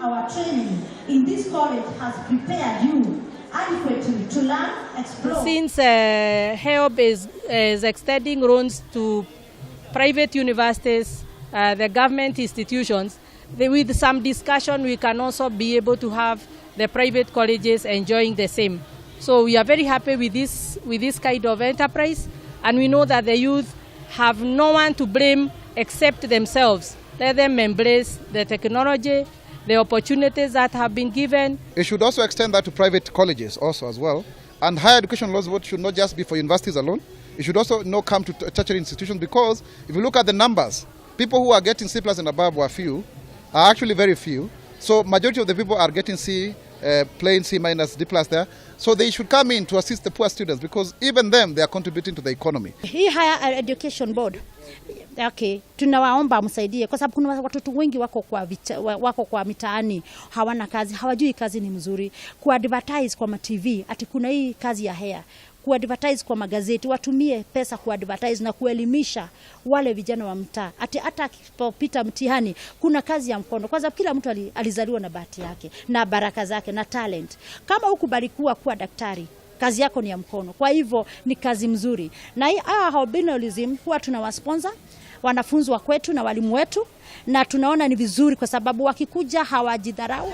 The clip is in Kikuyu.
Our training in this college has prepared you adequately to learn, explore. Since HELB is extending loans to private universities, the government institutions, with some discussion we can also be able to have the private colleges enjoying the same. So we are very happy with this kind of enterprise, and we know that the youth have no one to blame except themselves. Let them embrace the technology, the opportunities that have been given. It should also extend that to private colleges also as well. And Higher Education Loans Board should not just be for universities alone. It should also not come to tertiary institutions, because if you look at the numbers, people who are getting C plus and above were few, are actually very few. So majority of the people are getting C, plain C minus, D plus there. So they should come in to assist the poor students, because even them, they are contributing to the economy. Hii Higher Education Board, okay, tunawaomba msaidie kwa sababu kuna watoto wengi wako kwa mitaani, hawana kazi, hawajui kazi ni mzuri. Kuadvertise kwa ma TV ati kuna hii kazi ya hair, kuadvertise kwa magazeti, watumie pesa kuadvertise na kuelimisha wale vijana wa mtaa ati hata akipopita mtihani kuna kazi ya mkono. Kwanza kila mtu alizaliwa na bahati yake na baraka zake na talent. Kama hukubarikiwa kuwa daktari, kazi yako ni ya mkono. Kwa hivyo ni kazi mzuri, na hii albinism huwa tunawasponsor wanafunzi wa kwetu na walimu wetu, na tunaona ni vizuri kwa sababu wakikuja hawajidharau.